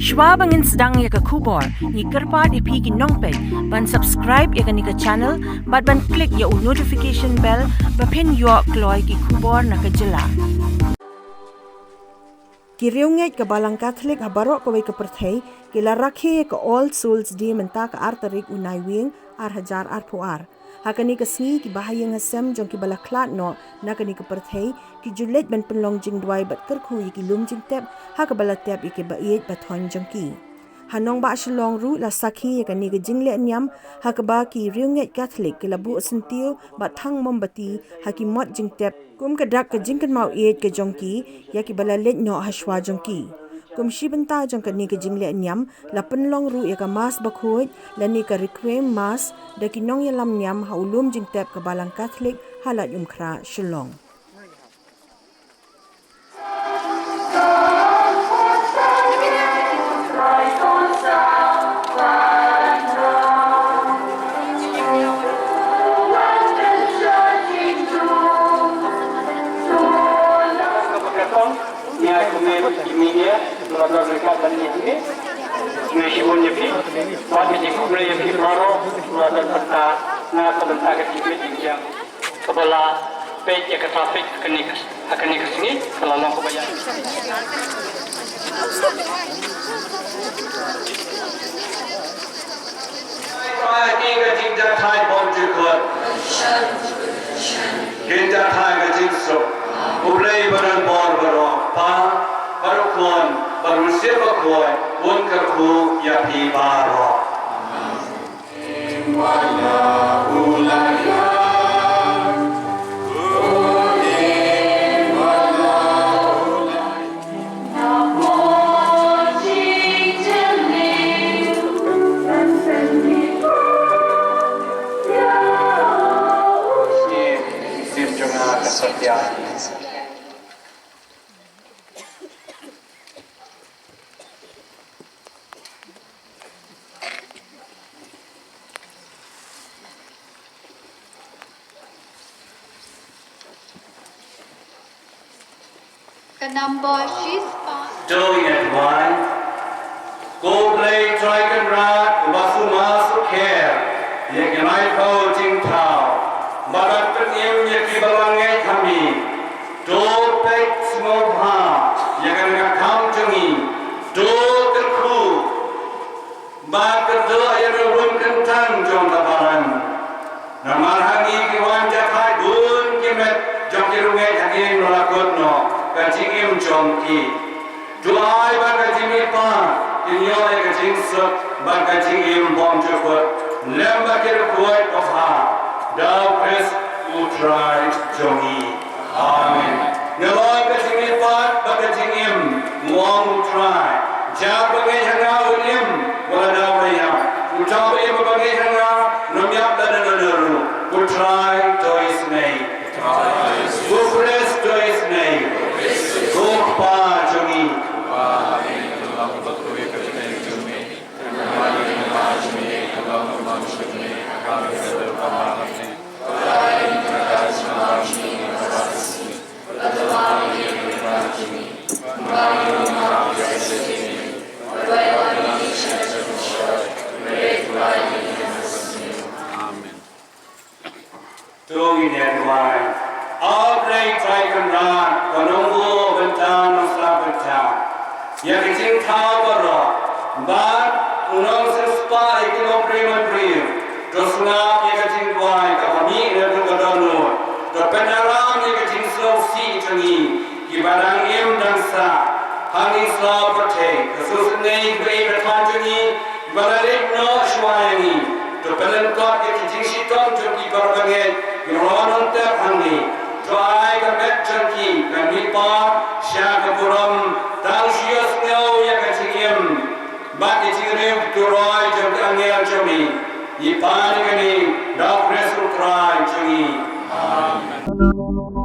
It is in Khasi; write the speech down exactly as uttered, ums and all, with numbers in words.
Shwa ba ngin sdang ïa ka khubor, ngi kyrpad ïa phi ki nongpeit ban subscribe ïa kane ka channel bad ban click ïa u notification bell ba phin ïoh kloi ki khubor na ka jylla. Ki riewngeit ka Balang Katholik ha baroh kawei ka pyrthei ki la rakhe ïa ka All Souls Day mynta ka ar tarik u Naiwieng ar hajar arphew ar. Ha kane ka sngi ki bahaïing hasem jong ki ba la khlad noh na kane ka pyrthei ki ju leit ban pynlong jingduwai bad kyrkhu ïa ki lum jingtep ha kaba la tep ïa ki ba ïeit ba thoiñ jong ki. Ha nongbah Shillong ruh la sakhi ïa kane ka jingleh niam ha kaba ki riewngeit Katholik ki la buh syntiew bad thang mombati ha ki mot jingtep kum ka dak ka jingkynmaw ïeit ka jong ki ïa ki ba la leit noh ha shwa jong ki. Kum shi bynta jong kane ka jingleh niam la pynlong ruh ïa ka Mass bakhuid lane ka Requiem Mass da ki nongïalam niam ha u lum jingtep ka Balang Katholik ha Laitumkhrah Shillong. Ïa kmen ki media, la don ryngkat bad ngi hangne. Khublei shibun ïa phi. Bad ka jingkhublei ïa phi baroh, la don bynta na ka bynta ka jingkit jingkhiah kaba la peit ïa ka traffic ha kane ka, ha kane ka sngi, ka la long kaba ïaid. Ka jingïakhun, ka jingïakhun bymjukut. Ka jingïakhun ka jingsuk. U Blei ba don bor baroh, Kpa, bad u Khun, bad u Mynsiem Bakhuid, un kyrkhu ïa phi baroh. Ka nombor shispah. To ngin ïa duwai. Ko Blei Trai Kynrad, uba sumar sukher ïa ki laiphew jingthaw, bad ban pynim ïa ki ba la ngeit ha me. To peit sngewbha ïa kane ka kam jong ngi. To kyrkhu bad kyrdoh ïa ka rung kyntang jong ka balang. Namar ha ngi ki wan jahthait bun ki met jong ki riewngeit ha ki ïing ba la kut noh ka jingim jong ki. To ai ba ka jingmihpat kin ïoh ïa ka jingsuk bad ka jingim bymjukut lem bad ki riewkhuid babha. Da U Khrist U Trai jong ngi. Amen. Nga long ka jingmihpat bad ka jingim, u ong U Trai. Jar ba ngeit ha nga un im, wat la da u la ïap. Uta uba im bad ngeit ha nga, un ym ïap lada lada ruh. U Trai to isynei. U Khrist to isynei. Ko Kpa jong ngi. Amen. To ngin ïa duwai. A Blei Trai Kynrad, ko Nongbuh bynta, Nongsla bynta. Ïa ki jingthaw baroh, bad u nongsiewspah ïa ki nongbriew manbriew. To sngap ïa ka jingduwai kaba mih naduh ka dohnud. To pyndonkam ïa ka jingsngewsih jong ngi kiba dang im dang sah. Hangne sla pyrthei, ka sngewsynei kaba ïeit ba than jong ngi, ba la leit noh shuwa ïa ngi. To pynlyngkot ïa ki jingshitom jong ki para bangeit, ki nongtep hangne. To ai ka met jong ki kan mihpat sha ka burom, tang shu ïohsngew ïa ka jingim bad ka jingriewturoi jong ki angel jong me. Ngi pan ïa kane da U Khrist U Trai jong ngi. Amen.